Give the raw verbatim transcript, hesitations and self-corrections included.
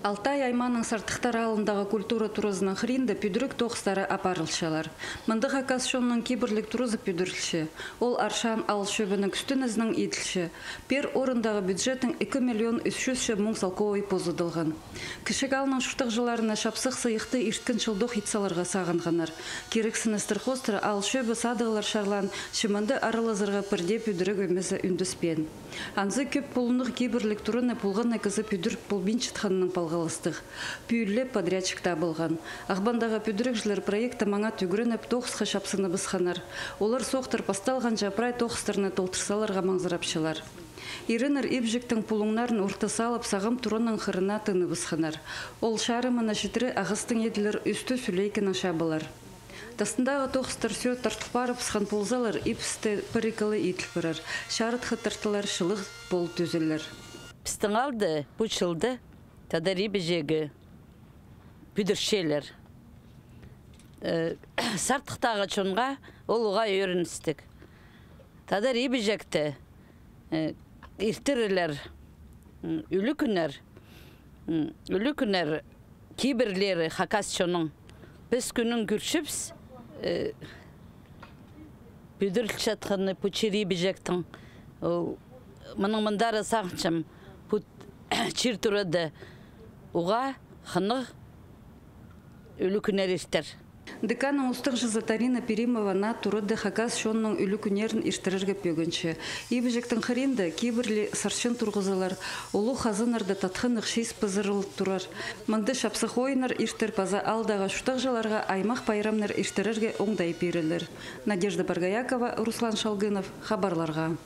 Алтай аймааның Сартыхтар аалындағы культура туразының хыринда пӱдіріг тоғыстары апарылчалар. Мында хакас чонның кибірліг туразы пӱдірілче. Ол Аршан аал чӧбінің кӱстенізінең иділче. Пеер орындағы бюджеттің ікі миллион ӱс чӱс муң салковай позыдылған. Кічіг аалның чуртағҷыларына чапсых сыйыхты ирткен чылдох ит саларға сағынғаннар. Кирексіністер хоостыра аал чӧбі садығлар чарлаан, че мында аралазарға пір дее пӱдіріг ӧмезі ӱндеспеен. Анзы кӧп полынығ кибірліг тураны полған на кізі пӱдіріп полбинчатханнаң палғалыстығ. Пӱӱл ле подрядчик табылған. Ағбандағы пӱдірігҷілер проектті маңат ӱгреніп, тоғысха чапсыныбысханнар. Олар соохтар пасталғанҷа прай тоғыстарны толтырсаларға маңзырапчалар. Иреннер ибҷектің пулуңнарын орта салып, сағам туранның хырына тыныбысханнар. Ол чарымына читіре ағастың иділер ӱстӱ сӱлейкенең чабылар. Тастындағы тоғыстар сӧӧ тартыл парыбысхан ползалар, ибісті пір-ікі ле иділ парар. Чарытха тартылар, чылығ пол тӱзелер. Пістің аалда пу чылда тадар ибіҷегі пӱдірчелер. Э, Сартыхтағы чонға ол уғаа ӧріністіг. Тадар ибіҷекті, э, иртірерлер, м, ӱлӱкӱннер, м, ӱлӱкӱннер кибірлері хакас чонның. Піс кӱннің кӧрчебіс, э, пӱдірілчетхені пу чир ибіҷектің. Ол, мының мындар сағынчам, пу чир турада уғаа хынығ ӱлӱкӱннер иртер. ДК-ның устағҷызы Тарина Перимова наа турада хакас чонның ӱлӱкӱннерін иртірерге пӧгінче. Ибіҷектің хыринда кибірліг сарчын турғызылар, улуғ хазаннарда татхыннығ чиис пызырыл турар. Мында чапсых ойыннар иртер паза аалдағы чуртағҷыларға аймах пайрамнар иртірерге оңдай пирілер. Надежда Боргоякова, Руслан Шалгынов, хабарларға.